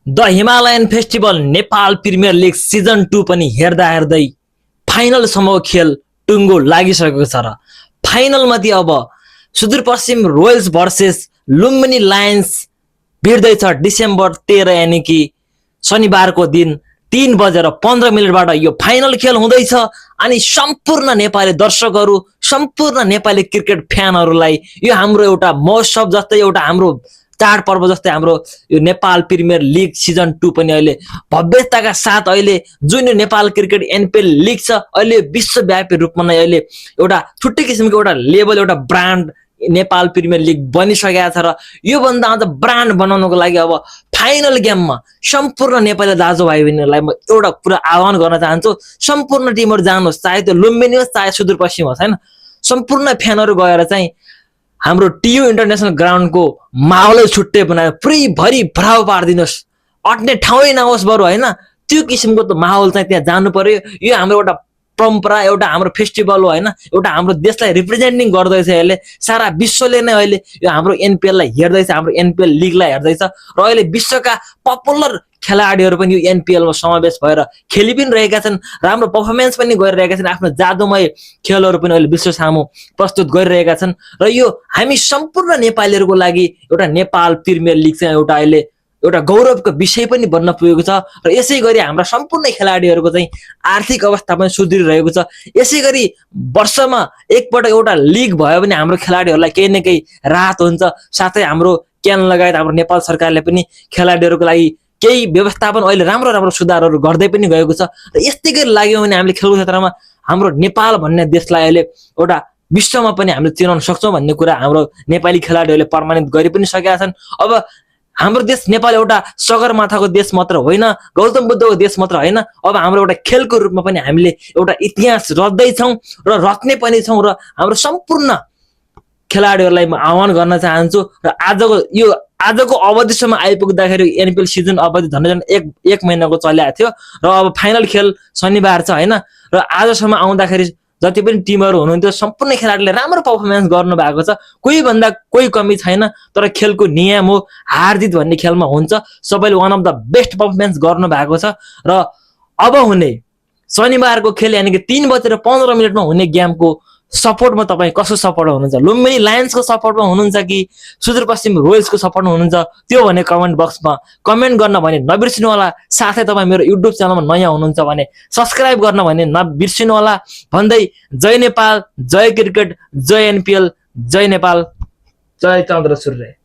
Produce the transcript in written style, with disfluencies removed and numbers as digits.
The Himalayan festival Nepal premier league season 2 पनि हेर्दा हेर्दै फाइनलसम्मको खेल टुङ्गो लागिसकेको छ र फाइनलमा अब Sudurpaschim royals versus Lumbini lions भिड्दैछ डिसेम्बर 13 यानि कि शनिबारको दिन 3:15 यो फाइनल खेल हुँदैछ। अनि सम्पूर्ण नेपाली दर्शकहरू सम्पूर्ण नेपाली क्रिकेट फ्यानहरूलाई यो हाम्रो एउटा महोत्सव जस्तै एउटा हाम्रो चाडपर्व जस्तै हाम्रो यो नेपाल प्रिमियर लिग सिजन 2 पनि अहिले भव्यताका साथ अहिले जुन यो नेपाल क्रिकेट एनपिएल लिग छ अहिले विश्वव्यापी रूपमा नै अहिले एउटा छुट्टै किसिमको एउटा लेभल एउटा ब्रान्ड नेपाल प्रिमियर लिग बनिसकेको छ र यो भन्दा अझ ब्रान्ड बनाउनको लागि अब फाइनल गेममा सम्पूर्ण नेपाली दाजुभाइ बहिनीहरूलाई म एउटा कुरा आह्वान गर्न चाहन्छु। सम्पूर्ण टिमहरु जानुहोस्, चाहे त्यो लुम्बिनी होस् चाहे सुदूरपश्चिम होस्, हैन, सम्पूर्ण फ्यानहरु गएर चाहिँ हाम्रो टियु इन्टरनेसनल ग्राउन्डको माहौलै छुट्टै बनाएर पुरै भरि भराउ पारिदिनुहोस्, अट्ने ठाउँै नहोस् बरु, हैन, त्यो किसिमको त माहौल चाहिँ त्यहाँ जानु पर्यो। यो हाम्रो एउटा परम्परा एउटा हाम्रो फेस्टिभल हो, हैन, एउटा हाम्रो देशलाई रिप्रेजेन्टिङ गर्दैछ यसले, सारा विश्वले नै अहिले यो हाम्रो एनपिएललाई हेर्दैछ, हाम्रो एनपिएल लिगलाई हेर्दैछ र अहिले विश्वका पपुलर खेलाडीहरू पनि यो एनपिएलमा समावेश भएर खेलि पनि रहेका छन्, राम्रो पर्फर्मेन्स पनि गरिरहेका छन्, आफ्नो जादुमय खेलहरू पनि अहिले विश्व सामु प्रस्तुत गरिरहेका छन् र यो हामी सम्पूर्ण नेपालीहरूको लागि एउटा नेपाल प्रिमियर लिग चाहिँ एउटा अहिले एउटा गौरवको विषय पनि बन्न पुगेको छ र यसै गरी हाम्रा सम्पूर्ण खेलाडीहरूको चाहिँ आर्थिक अवस्था पनि सुध्रिरहेको छ। यसै गरी वर्षमा एकपल्ट एउटा लिग भयो भने हाम्रो खेलाडीहरूलाई केही न केही राहत हुन्छ, साथै हाम्रो क्यान लगायत हाम्रो नेपाल सरकारले पनि खेलाडीहरूको लागि केही व्यवस्थापन अहिले राम्रो राम्रो सुधारहरू गर्दै पनि गएको छ र यस्तै गरी लाग्यो भने हामीले खेलको क्षेत्रमा हाम्रो नेपाल भन्ने देशलाई अहिले एउटा विश्वमा पनि हामीले चिनाउन सक्छौँ भन्ने कुरा हाम्रो नेपाली खेलाडीहरूले प्रमाणित गरि पनि सकेका छन्। अब हाम्रो देश नेपाल एउटा सगरमाथाको देश मात्र होइन, गौतम बुद्धको देश मात्र होइन, अब हाम्रो एउटा खेलको रूपमा पनि हामीले एउटा इतिहास रच्दैछौँ र रच्ने पनि छौँ र हाम्रो सम्पूर्ण खेलाडीहरूलाई म आह्वान गर्न चाहन्छु र आजको अवधिसम्म आइपुग्दाखेरि एनपिएल सिजन अवधि झन् एक महिनाको चलेको थियो र अब फाइनल खेल शनिबार छ, हैन, र आजसम्म आउँदाखेरि जति पनि टिमहरू हुनुहुन्थ्यो सम्पूर्ण खेलाडीले राम्रो पर्फर्मेन्स गर्नु भएको छ, कोही भन्दा कोही कमी छैन, तर खेलको नियम हो, हार जित भन्ने खेलमा हुन्छ, सबैले one of the best performance गर्नु भएको छ र अब हुने शनिबारको खेल यानि कि 3:15 हुने गेमको सपोर्टमा तपाईँ कसो सपोर्ट हुनुहुन्छ, लुम्बिनी लायन्सको सपोर्टमा हुनुहुन्छ कि सुदूरपश्चिम रोयल्सको सपोर्टमा हुनुहुन्छ, त्यो भने कमेन्ट बक्समा कमेन्ट गर्न भने नबिर्सिनु होला। साथै तपाईँ मेरो युट्युब च्यानलमा नयाँ हुनुहुन्छ भने सब्सक्राइब गर्न भने नबिर्सिनु होला भन्दै जय नेपाल, जय क्रिकेट, जय एनपिएल, जय नेपाल, जय चन्द्र सूर्य।